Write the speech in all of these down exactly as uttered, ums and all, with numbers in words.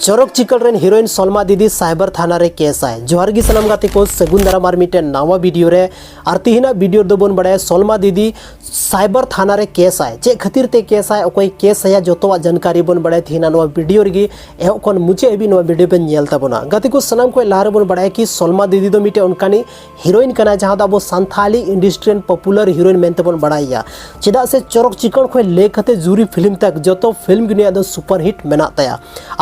ᱪᱚᱨᱚᱠ ᱪᱤᱠᱟᱹᱲ ᱨᱮᱱ ᱦᱤᱨᱳᱭᱤᱱ ᱥᱚᱞᱢᱟ ᱫᱤᱫᱤ ᱥᱟᱭᱵᱟᱨ ᱛᱷᱟᱱᱟ ᱨᱮ ᱠᱮᱥ ᱟᱭ᱾ ᱡᱚᱦᱟᱨ ᱜᱮ ᱥᱟᱱᱟᱢ ᱜᱟᱛᱮ ᱠᱚ, ᱥᱟᱹᱜᱩᱱ ᱫᱟᱨᱟᱢ ᱟᱨ ᱢᱤᱫᱴᱮᱱ ᱱᱟᱣᱟ ᱵᱷᱤᱰᱤᱭᱳ ᱨᱮ᱾ ᱟᱨ ᱛᱤᱦᱤᱧᱟᱜ ᱵᱷᱤᱰᱤᱭᱳ ᱨᱮᱫᱚ ᱵᱚᱱ ᱵᱟᱲᱟᱭᱟ ᱥᱚᱞᱢᱟ ᱫᱤᱫᱤ ᱥᱟᱭᱵᱟᱨ ᱛᱷᱟᱱᱟ ᱨᱮ ᱠᱮᱥ ᱟᱭ᱾ ᱪᱮᱫ ᱠᱷᱟᱹᱛᱤᱨ ᱛᱮ ᱠᱮᱥ ᱟᱭ, ᱚᱠᱚᱭ ᱠᱮᱥ ᱟᱭᱟ, ᱡᱚᱛᱚᱣᱟᱜ ᱡᱟᱱᱠᱟᱨᱤ ᱵᱚᱱ ᱵᱟᱲᱟᱭᱟ ᱛᱤᱦᱤᱧᱟᱜ ᱱᱚᱣᱟ ᱵᱷᱤᱰᱤᱭᱳ ᱨᱮᱜᱮ᱾ ᱮᱦᱚᱵ ᱠᱷᱚᱱ ᱢᱩᱪᱟᱹᱫ ᱦᱟᱹᱵᱤᱡ ᱱᱚᱣᱟ ᱵᱷᱤᱰᱤᱭᱳ ᱵᱮᱱ ᱧᱮᱞ ᱛᱟᱵᱚᱱᱟ᱾ ᱜᱟᱛᱮ ᱠᱚ, ᱥᱟᱱᱟᱢ ᱠᱷᱚᱱ ᱞᱟᱦᱟ ᱨᱮᱵᱚᱱ ᱵᱟᱲᱟᱭᱟ ᱠᱤ ᱥᱚᱞᱢᱟ ᱫᱤᱫᱤ ᱫᱚ ᱢᱤᱫᱴᱮᱱ ᱚᱱᱠᱟᱱᱤᱡ ᱦᱤᱨᱳᱭᱤᱱ ᱠᱟᱱᱟᱭ ᱡᱟᱦᱟᱸ ᱫᱚ ᱟᱵᱚ ᱥᱟᱱᱛᱷᱟᱞᱤ ᱤᱱᱰᱟᱥᱴᱨᱤ ᱨᱮᱱ ᱯᱚᱯᱩᱞᱟᱨ ᱦᱤᱨᱳᱭᱤᱱ ᱢᱮᱱᱛᱮ ᱵᱚᱱ ᱵᱟᱲᱟᱭᱮᱭᱟ᱾ ᱪᱮᱫᱟᱜ ᱥᱮ ᱪᱚᱨᱚᱠ ᱪᱤᱠᱟᱹᱲ ᱠᱷᱚᱱ ᱞᱟᱹᱭ ᱠᱟᱛᱮ ᱡᱩᱨᱤ ᱯᱷᱤᱞᱢ ᱛᱟᱠ ᱡᱚᱛᱚ ᱯᱷᱤᱞᱢ ᱜᱮ ᱱᱩᱭᱟᱜ ᱫᱚ ᱥᱩᱯᱟᱨ ᱦᱤᱴ ᱢᱮᱱᱟᱜ ᱛᱟᱭᱟ᱾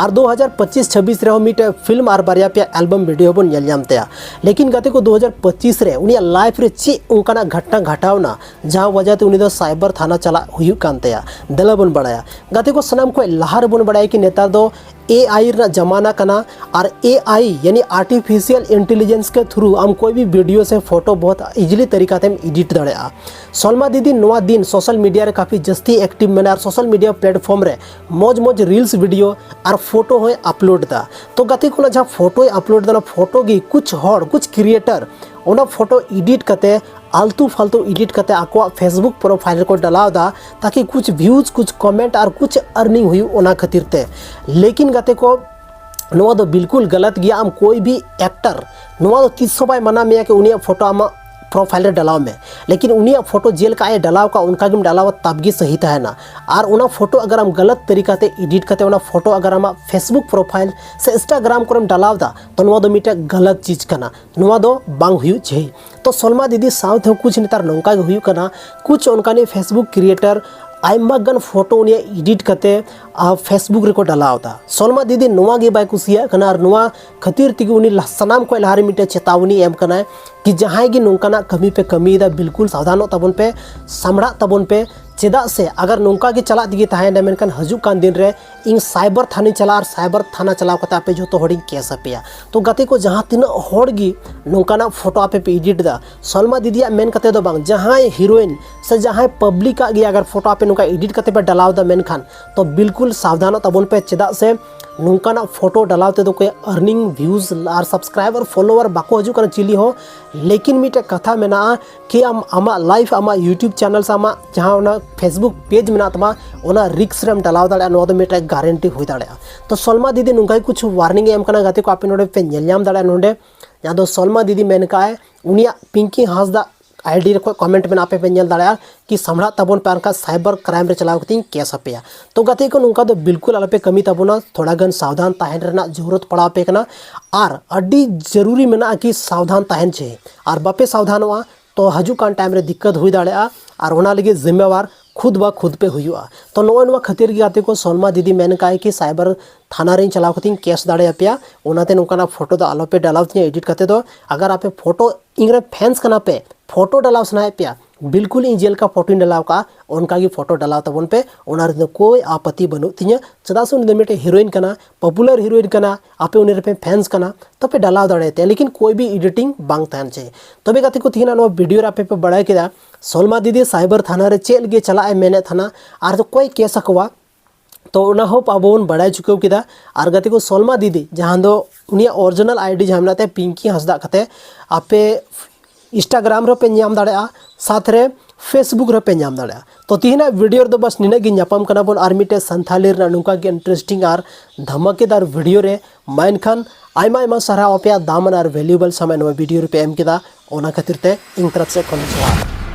ᱟᱨ ᱫᱩ ᱦᱟᱡᱟᱨ ᱯᱚᱸᱪᱤᱥ ᱪᱷᱟᱵᱵᱤᱥ ᱨᱮᱦᱚᱸ ᱢᱤᱫᱴᱮᱱ ᱯᱷᱤᱞᱢ ᱟᱨ ᱵᱟᱨᱭᱟ ᱯᱮᱭᱟ ᱮᱞᱵᱟᱢ ᱵᱷᱤᱰᱤᱭᱳ ᱵᱚᱱ ᱧᱮᱞ ᱧᱟᱢ ᱛᱟᱭᱟ᱾ ᱞᱮᱠᱤᱱ ᱜᱟᱛᱮ ᱠᱚ, ᱫᱩ ᱦᱟᱡᱟᱨ ᱯᱚᱸᱪᱤᱥ ᱨᱮ ᱩᱱᱤᱭᱟᱜ ᱞᱟᱭᱤᱯᱷ ᱨᱮ ᱪᱮᱫ ᱚᱱᱠᱟᱱᱟᱜ ᱜᱷᱚᱴᱱᱟ ᱜᱷᱟᱴᱟᱣᱱᱟ ᱡᱟᱦᱟᱸ ᱣᱟᱡᱟ ᱛᱮ ᱩᱱᱤ ᱫᱚ ᱥᱟᱭᱵᱟᱨ ᱛᱷᱟᱱᱟ ᱪᱟᱞᱟᱜ ᱦᱩᱭᱩᱜ ᱠᱟᱱ ᱛᱟᱭᱟ? ᱫᱮᱞᱟ ᱵᱚᱱ ᱵᱟᱲᱟᱭᱟ᱾ ᱜᱟᱛᱮ ᱠᱚ, ᱥᱟᱱᱟᱢ ᱠᱷᱚᱱ ᱞᱟᱦᱟ ᱨᱮᱵᱚᱱ ᱵᱟᱲᱟᱭᱟ ᱠᱤ ᱱᱮᱛᱟᱨ ᱫᱚ ᱮ ᱟᱭ ᱨᱮᱱᱟᱜ ᱡᱟᱢᱟᱱᱟ ᱠᱟᱱᱟ᱾ ᱟᱨ ᱮ ᱟᱭ ᱭᱟᱱᱤ ᱟᱨᱴᱤᱯᱷᱤᱥᱤᱭᱟᱞ ᱤᱱᱴᱮᱞᱤᱡᱮᱱᱥ ᱠᱮ ᱛᱷᱨᱩ ᱟᱢ ᱠᱳᱭ ᱵᱷᱤ ᱵᱷᱤᱰᱤᱭᱳ ᱥᱮ ᱯᱷᱳᱴᱳ ᱵᱚᱦᱩᱛ ᱤᱡᱤᱞᱤ ᱛᱟᱨᱤᱠᱟ ᱛᱮᱢ ᱮᱰᱤᱴ ᱫᱟᱲᱮᱭᱟᱜᱼᱟ᱾ ᱥᱚᱞᱢᱟ ᱫᱤᱫᱤ ᱱᱚᱣᱟ ᱫᱤᱱ ᱥᱳᱥᱟᱞ ᱢᱤᱰᱤᱭᱟ ᱨᱮ ᱠᱟᱯᱷᱤ ᱡᱟᱹᱥᱛᱤ ᱮᱠᱴᱤᱵᱷ ᱢᱮᱱᱟᱜᱼᱟ ᱟᱨ ᱥᱳᱥᱟᱞ ᱢᱤᱰᱤᱭᱟ ᱯᱞᱮᱴᱯᱷᱚᱨᱢ ᱨᱮ ᱢᱚᱡᱽ ᱢᱚᱡᱽ ᱨᱤᱞᱥ ᱵᱷᱤᱰᱤᱭᱳ ᱟᱨ ᱯᱷᱳᱴᱳ ᱦᱚᱸᱭ ᱟᱯᱞᱳᱰ ᱮᱫᱟ᱾ ᱛᱚ ᱜᱟᱛᱮ ᱠᱚ, ᱚᱱᱟ ᱡᱟᱦᱟᱸ ᱯᱷᱳᱴᱳᱭ ᱟᱯᱞᱳᱰ ᱮᱫᱟ, ᱚᱱᱟ ᱯᱷᱳᱴᱳ ᱜᱮ ᱠᱩᱪ ᱦᱚᱲ, ᱠᱩᱪ ᱠᱨᱤᱭᱮᱴᱟᱨ ᱚᱱᱟ ᱯᱷᱳᱴᱳ ᱮᱰᱤᱴ ᱠᱟᱛᱮ, ᱟᱞᱛᱩ ᱯᱷᱟᱞᱛᱩ ᱮᱰᱤᱴ ᱠᱟᱛᱮ ᱟᱠᱚᱣᱟᱜ ᱯᱷᱮᱥᱵᱩᱠ ᱯᱨᱚᱯᱷᱟᱭᱤᱞ ᱨᱮᱠᱚ ᱰᱟᱞᱟᱣ ᱮᱫᱟ, ᱛᱟᱠᱤ ᱠᱩᱪ ᱵᱷᱤᱭᱩᱡᱽ, ᱠᱩᱪ ᱠᱚᱢᱮᱱᱴ ᱟᱨ ᱠᱩᱪ ᱟᱨᱱᱤᱝ ᱦᱩᱭᱩᱜ, ᱚᱱᱟ ᱠᱷᱟᱹᱛᱤᱨ ᱛᱮ᱾ ᱞᱮᱠᱤᱱ ᱜᱟᱛᱮ ᱠᱚ, ᱱᱚᱣᱟ ᱫᱚ ᱵᱤᱞᱠᱩᱞ ᱜᱟᱞᱟᱛ ᱜᱮᱭᱟ᱾ ᱟᱢ ᱠᱳᱭ ᱵᱷᱤ ᱮᱠᱴᱟᱨ, ᱱᱚᱣᱟ ᱫᱚ ᱛᱤᱥ ᱦᱚᱸ ᱵᱟᱭ ᱢᱟᱱᱟ ᱢᱮᱭᱟ ᱠᱤ ᱩᱱᱤᱭᱟᱜ ᱯᱷᱳᱴᱳ ᱟᱢᱟᱜ ᱯᱨᱚᱯᱷᱟᱭᱤᱞ ᱨᱮ ᱰᱟᱞᱟᱣ ᱢᱮ, ᱞᱮᱠᱤᱱ ᱩᱱᱤᱭᱟᱜ ᱯᱷᱳᱴᱳ ᱡᱮ ᱞᱮᱠᱟ ᱟᱡ ᱮ ᱰᱟᱞᱟᱣ ᱠᱟᱜ, ᱚᱱᱠᱟ ᱜᱮᱢ ᱰᱟᱞᱟᱣᱟ, ᱛᱟᱵ ᱜᱮ ᱥᱟᱹᱦᱤ ᱛᱟᱦᱮᱱᱟ᱾ ᱟᱨ ᱚᱱᱟ ᱯᱷᱳᱴᱳ ᱟᱜᱟᱨ ᱟᱢ ᱜᱟᱞᱟᱛ ᱛᱟᱹᱨᱤᱠᱟ ᱛᱮ ᱮᱰᱤᱴ ᱠᱟᱛᱮ ᱚᱱᱟ ᱯᱷᱳᱴᱳ ᱟᱜᱟᱨ ᱟᱢᱟᱜ ᱯᱷᱮᱥᱵᱩᱠ ᱯᱨᱚᱯᱷᱟᱭᱤᱞ ᱥᱮ ᱤᱱᱥᱴᱟᱜᱨᱟᱢ ᱠᱚᱨᱮᱢ ᱰᱟᱞᱟᱣ ᱮᱫᱟ, ᱛᱚ ᱱᱚᱣᱟ ᱫᱚ ᱢᱤᱫᱴᱮᱡ ᱜᱟᱞᱟᱛ ᱪᱤᱡᱽ ᱠᱟᱱᱟ, ᱱᱚᱣᱟ ᱫᱚ ᱵᱟᱝ ᱦᱩᱭᱩᱜ ᱪᱟᱹᱦᱤ᱾ ᱛᱚ ᱥᱚᱞᱢᱟ ᱫᱤᱫᱤ ᱥᱟᱶᱛᱮ ᱦᱚᱸ ᱠᱩᱪ ᱱᱮᱛᱟᱨ ᱱᱚᱝᱠᱟ ᱜᱮ ᱦᱩᱭᱩᱜ ᱠᱟᱱᱟ᱾ ᱠᱩᱪ ᱚᱱᱠᱟᱱᱤᱡ ᱯᱷᱮᱥᱵᱩᱠ ᱠᱨᱤᱭᱮᱴᱟᱨ ᱟᱭᱢᱟ ᱜᱟᱱ ᱯᱷᱳᱴᱳ ᱩᱱᱤᱭᱟᱜ ᱮᱰᱤᱴ ᱠᱟᱛᱮ ᱟᱨ ᱯᱷᱮᱥᱵᱩᱠ ᱨᱮᱠᱚ ᱰᱟᱞᱟᱣ ᱮᱫᱟ᱾ ᱥᱚᱞᱢᱟ ᱫᱤᱫᱤ ᱱᱚᱣᱟ ᱜᱮ ᱵᱟᱭ ᱠᱩᱥᱤᱭᱟᱜ ᱠᱟᱱᱟ ᱟᱨ ᱱᱚᱣᱟ ᱠᱷᱟᱹᱛᱤᱨ ᱛᱮᱜᱮ ᱩᱱᱤ ᱞᱟᱦ-, ᱥᱟᱱᱟᱢ ᱠᱷᱚᱱ ᱞᱟᱦᱟ ᱨᱮ ᱢᱤᱫᱴᱮᱱ ᱪᱮᱛᱟᱣᱱᱤ ᱮᱢ ᱠᱟᱱᱟᱭ ᱠᱤ ᱡᱟᱦᱟᱸᱭ ᱜᱮ ᱱᱚᱝᱠᱟᱱᱟᱜ ᱠᱟᱹᱢᱤ ᱯᱮ ᱠᱟᱹᱢᱤᱭᱮᱫᱟ, ᱵᱤᱞᱠᱩᱞ ᱥᱟᱵᱫᱷᱟᱱᱚᱜ ᱛᱟᱵᱚᱱ ᱯᱮ, ᱥᱟᱢᱲᱟᱜ ᱛᱟᱵᱚᱱ ᱯᱮ᱾ ᱪᱮᱫᱟᱜ ᱥᱮ ᱟᱜᱟᱨ ᱱᱚᱝᱠᱟ ᱜᱮ ᱪᱟᱞᱟᱜ ᱛᱮᱜᱮ ᱛᱟᱦᱮᱸᱭᱮᱱᱟ, ᱢᱮᱱᱠᱷᱟᱱ ᱦᱤᱡᱩᱜ ᱠᱟᱱ ᱫᱤᱱ ᱨᱮ ᱤᱧ ᱥᱟᱭᱵᱟᱨ ᱛᱷᱟᱱᱟᱧ ᱪᱟᱞᱟᱜᱼᱟ ᱟᱨ ᱥᱟᱭᱵᱟᱨ ᱛᱷᱟᱱᱟ ᱪᱟᱞᱟᱣ ᱠᱟᱛᱮ ᱟᱯᱮ ᱡᱚᱛᱚ ᱦᱚᱲᱤᱧ ᱠᱮᱥ ᱟᱯᱮᱭᱟ᱾ ᱛᱚ ᱜᱟᱛᱮ ᱠᱚ, ᱡᱟᱦᱟᱸ ᱛᱤᱱᱟᱹᱜ ᱦᱚᱲ ᱜᱮ ᱱᱚᱝᱠᱟᱱᱟᱜ ᱯᱷᱳᱴᱳ ᱟᱯᱮ ᱯᱮ ᱮᱰᱤᱴ ᱮᱫᱟ, ᱥᱚᱞᱢᱟ ᱫᱤᱫᱤᱭᱟᱜ ᱢᱮᱱ ᱠᱟᱛᱮ ᱫᱚ ᱵᱟᱝ, ᱡᱟᱦᱟᱸᱭ ᱦᱤᱨᱳᱭᱤᱱ ᱥᱮ ᱡᱟᱦᱟᱸᱭ ᱯᱟᱵᱽᱞᱤᱠᱟᱜ ᱜᱮ ᱟᱜᱟᱨ ᱯᱷᱳᱴᱳ ᱟᱯᱮ ᱱᱚᱝᱠᱟ ᱮᱰᱤᱴ ᱠᱟᱛᱮ ᱯᱮ ᱰᱟᱞᱟᱣ ᱮᱫᱟ, ᱢᱮᱱᱠᱷᱟᱱ ᱛᱚ ᱵᱤᱞᱠᱩᱞ ᱥᱟᱵᱫᱷᱟᱱᱚᱜ ᱛᱟᱵᱚᱱ ᱯᱮ᱾ ᱪᱮᱫᱟᱜ ᱥᱮ ᱱᱚᱝᱠᱟᱱᱟᱜ ᱯᱷᱳᱴᱳ ᱰᱟᱞᱟᱣ ᱛᱮᱫᱚ ᱠᱚᱭ earning, views ᱟᱨ subscriber, follower ᱵᱟᱠᱚ ᱦᱤᱡᱩᱜ ᱠᱟᱱᱟ ᱪᱤᱞᱤ ᱦᱚᱸ᱾ ᱞᱮᱠᱤᱱ ᱢᱤᱫᱴᱮᱡ ᱠᱟᱛᱷᱟ ᱢᱮᱱᱟᱜᱼᱟ ᱠᱤ ᱟᱢ ᱟᱢᱟᱜ life, ᱟᱢᱟᱜ YouTube channel ᱥᱮ ᱟᱢᱟᱜ ᱡᱟᱦᱟᱸ ᱚᱱᱟ Facebook page ᱢᱮᱱᱟᱜ ᱛᱟᱢᱟ, ᱚᱱᱟ risk ᱨᱮᱢ ᱰᱟᱞᱟᱣ ᱫᱟᱲᱮᱭᱟᱜᱼᱟ, ᱱᱚᱣᱟ ᱫᱚ ᱢᱤᱫᱴᱮᱡ guarantee ᱦᱩᱭ ᱫᱟᱲᱮᱭᱟᱜᱼᱟ᱾ ᱛᱚ ᱥᱚᱞᱢᱟ ᱫᱤᱫᱤ ᱱᱚᱝᱠᱟ ᱜᱮ ᱠᱩᱪᱷᱩ warning ᱮ ᱮᱢ ᱠᱟᱱᱟ ᱜᱟᱛᱮ ᱠᱚ, ᱟᱯᱮ ᱱᱚᱰᱮ ᱯᱮ ᱧᱮᱞ ᱧᱟᱢ ᱫᱟᱲᱮᱭᱟᱜᱼᱟ ᱱᱚᱰᱮ, ᱡᱟᱦᱟᱸ ᱫᱚ ᱥᱚᱞᱢᱟ ᱫᱤᱫᱤ ᱢᱮᱱ ᱠᱟᱜᱼᱟᱭ, ᱩᱱᱤᱭᱟᱜ ᱯᱤᱝᱠᱤ ᱦᱟᱸᱥᱫᱟ ID ᱨᱮ ᱠᱷᱚᱡ comment ᱢᱮᱱᱟᱜᱼᱟ, ᱟᱯᱮ ᱯᱮ ᱧᱮᱞ ᱫᱟᱲᱮᱭᱟᱜᱼᱟ ᱠᱤ ᱥᱟᱢᱲᱟᱜ ᱛᱟᱵᱚᱱ ᱯᱮ, ᱟᱨ ᱵᱟᱝᱠᱷᱟᱱ cyber crime ᱨᱮ ᱪᱟᱞᱟᱣ ᱠᱟᱛᱮᱧ case ᱟᱯᱮᱭᱟ᱾ ᱛᱚ ᱜᱟᱛᱮ ᱠᱚ, ᱱᱚᱝᱠᱟ ᱫᱚ ᱵᱤᱞᱠᱩᱞ ᱟᱞᱚᱯᱮ ᱠᱟᱹᱢᱤ ᱛᱟᱵᱚᱱᱟ, ᱛᱷᱚᱲᱟ ᱜᱟᱱ ᱥᱟᱵᱫᱷᱟᱱ ᱛᱟᱦᱮᱱ ᱨᱮᱱᱟᱜ ᱡᱚᱨᱩᱨᱚᱛ ᱯᱟᱲᱟᱣ ᱟᱯᱮ ᱠᱟᱱᱟ᱾ ᱟᱨ ᱟᱹᱰᱤ ᱡᱟᱹᱨᱩᱨᱤ ᱢᱮᱱᱟᱜᱼᱟ ᱠᱤ ᱥᱟᱵᱫᱷᱟᱱ ᱛᱟᱦᱮᱱ ᱪᱮ, ᱟᱨ ᱵᱟᱯᱮ ᱥᱟᱵᱫᱷᱟᱱᱚᱜᱼᱟ ᱛᱚ ᱦᱤᱡᱩᱜ ᱠᱟᱱ time ᱨᱮ ᱫᱤᱠᱠᱟᱛ ᱦᱩᱭ ᱫᱟᱲᱮᱭᱟᱜᱼᱟ, ᱟᱨ ᱚᱱᱟ ᱞᱟᱹᱜᱤᱫ ᱡᱤᱢᱢᱮᱣᱟᱨ ᱠᱷᱩᱫ ᱵᱟ ᱠᱷᱩᱫ ᱯᱮ ᱦᱩᱭᱩᱜᱼᱟ᱾ ᱛᱚ ᱱᱚᱜᱼᱚᱭ ᱱᱚᱣᱟ ᱠᱷᱟᱹᱛᱤᱨ ᱜᱮ ᱜᱟᱛᱮ ᱠᱚ, ᱥᱚᱞᱢᱟ ᱫᱤᱫᱤ ᱢᱮᱱ ᱠᱟᱜᱼᱟᱭ ᱠᱤ cyber ᱛᱷᱟᱱᱟ ᱨᱮᱧ ᱪᱟᱞᱟᱣ ᱠᱟᱛᱮᱧ case ᱫᱟᱲᱮᱭᱟᱯᱮᱭᱟ, ᱚᱱᱟᱛᱮ ᱱᱚᱝᱠᱟᱱᱟᱜ ᱯᱷᱳᱴᱳ ᱫᱚ ᱟᱞᱚᱯᱮ ᱰᱟᱞᱟᱣ ᱛᱤᱧᱟᱹ edit ᱠᱟᱛᱮ ᱫᱚ᱾ ᱟᱜᱟᱨ ᱟᱯᱮ ᱯᱷᱳᱴᱳ ᱤᱧ ᱨᱮ fans ᱠᱟᱱᱟ ᱯᱮ, ᱯᱷᱳᱴᱳ ᱰᱟᱞᱟᱣ ᱥᱟᱱᱟᱭᱮᱫ ᱯᱮᱭᱟ, ᱵᱤᱞᱠᱩᱞ ᱤᱧ ᱡᱮ ᱞᱮᱠᱟ ᱯᱷᱳᱴᱳᱧ ᱰᱟᱞᱟᱣ ᱠᱟᱜᱼᱟ ᱚᱱᱠᱟ ᱜᱮ ᱯᱷᱳᱴᱳ ᱰᱟᱞᱟᱣ ᱛᱟᱵᱚᱱ ᱯᱮ, ᱚᱱᱟ ᱨᱮᱫᱚ ᱠᱳᱭ ᱟᱯᱟᱛᱤ ᱵᱟᱹᱱᱩᱜ ᱛᱤᱧᱟᱹ᱾ ᱪᱮᱫᱟᱜ ᱥᱮ ᱩᱱᱤ ᱫᱚ ᱢᱤᱫᱴᱮᱡ heroine ᱠᱟᱱᱟ, popular heroine ᱠᱟᱱᱟ, ᱟᱯᱮ ᱩᱱᱤ ᱨᱮᱯᱮ fans ᱠᱟᱱᱟ, ᱛᱚ ᱯᱮ ᱰᱟᱞᱟᱣ ᱫᱟᱲᱮᱭᱟᱛᱟᱭᱟ, ᱞᱮᱠᱤᱱ ᱠᱳᱭ ᱵᱷᱤ editing ᱵᱟᱝ ᱛᱟᱦᱮᱱ ᱪᱟᱦᱤᱭᱮ᱾ ᱛᱚᱵᱮ ᱜᱟᱛᱮ ᱠᱚ, ᱛᱮᱦᱮᱧᱟᱜ ᱱᱚᱣᱟ video ᱨᱮ ᱟᱯᱮ ᱯᱮ ᱵᱟᱲᱟᱭ ᱠᱮᱫᱟ ᱥᱚᱞᱢᱟ ᱫᱤᱫᱤ cyber ᱛᱷᱟᱱᱟ ᱨᱮ ᱪᱮᱫ ᱞᱟᱹᱜᱤᱫ ᱪᱟᱞᱟᱜ ᱮ ᱢᱮᱱᱮᱫ ᱛᱟᱦᱮᱱᱟ ᱟᱨ ᱫᱚ ᱠᱚᱭ case ᱟᱠᱚᱣᱟ᱾ ᱛᱚ ᱚᱱᱟ hope ᱟᱵᱚ ᱵᱚᱱ ᱵᱟᱲᱟᱭ ᱪᱩᱠᱟᱹᱣ ᱠᱮᱫᱟ᱾ ᱟᱨ ᱜᱟᱛᱮ ᱠᱚ, ᱥᱚᱞᱢᱟ ᱫᱤᱫᱤ ᱡᱟᱦᱟᱸ ᱫᱚ ᱩᱱᱤᱭᱟᱜ original ID ᱡᱟᱦᱟᱸ ᱢᱮᱱᱟᱜ ᱛᱟᱭᱟ ᱯᱤᱝᱠᱤ ᱦᱟᱸᱥᱫᱟ ᱠᱟᱛᱮ, ᱟᱯᱮ Instagram ᱨᱮᱯᱮ ᱧᱟᱢ ᱫᱟᱲᱮᱭᱟᱜᱼᱟ, ᱥᱟᱛ ᱨᱮ Facebook ᱨᱮᱯᱮ ᱧᱟᱢ ᱫᱟᱲᱮᱭᱟᱜᱼᱟ᱾ ᱛᱚ ᱛᱮᱦᱮᱧᱟᱜ video ᱨᱮᱫᱚ ᱵᱟᱥ ᱱᱤᱱᱟᱹᱜ ᱜᱮ᱾ ᱧᱟᱯᱟᱢ ᱠᱟᱱᱟ ᱵᱚᱱ ᱟᱨ ᱢᱤᱫᱴᱮᱡ ᱥᱟᱱᱛᱷᱟᱞᱤ ᱨᱮᱱᱟᱜ ᱱᱚᱝᱠᱟ ᱜᱮ interesting ᱟᱨ ᱫᱷᱟᱢᱟᱠᱮᱫᱟᱨ video ᱨᱮ᱾ ᱢᱟ ᱮᱱᱠᱷᱟᱱ ᱟᱭᱢᱟ ᱟᱭᱢᱟ ᱥᱟᱨᱦᱟᱣ, ᱟᱯᱮᱭᱟᱜ ᱫᱟᱢᱟᱱ ᱟᱨ valuable ᱥᱚᱢᱚᱭ ᱱᱚᱣᱟ video ᱨᱮᱯᱮ ᱮᱢ ᱠᱮᱫᱟ, ᱚᱱᱟ ᱠᱷᱟᱹᱛᱤᱨ ᱛᱮ ᱤᱧ ᱛᱚᱨᱚᱯ ᱥᱮᱫ ᱠᱷᱚᱱ ᱡᱚᱦᱟᱨ᱾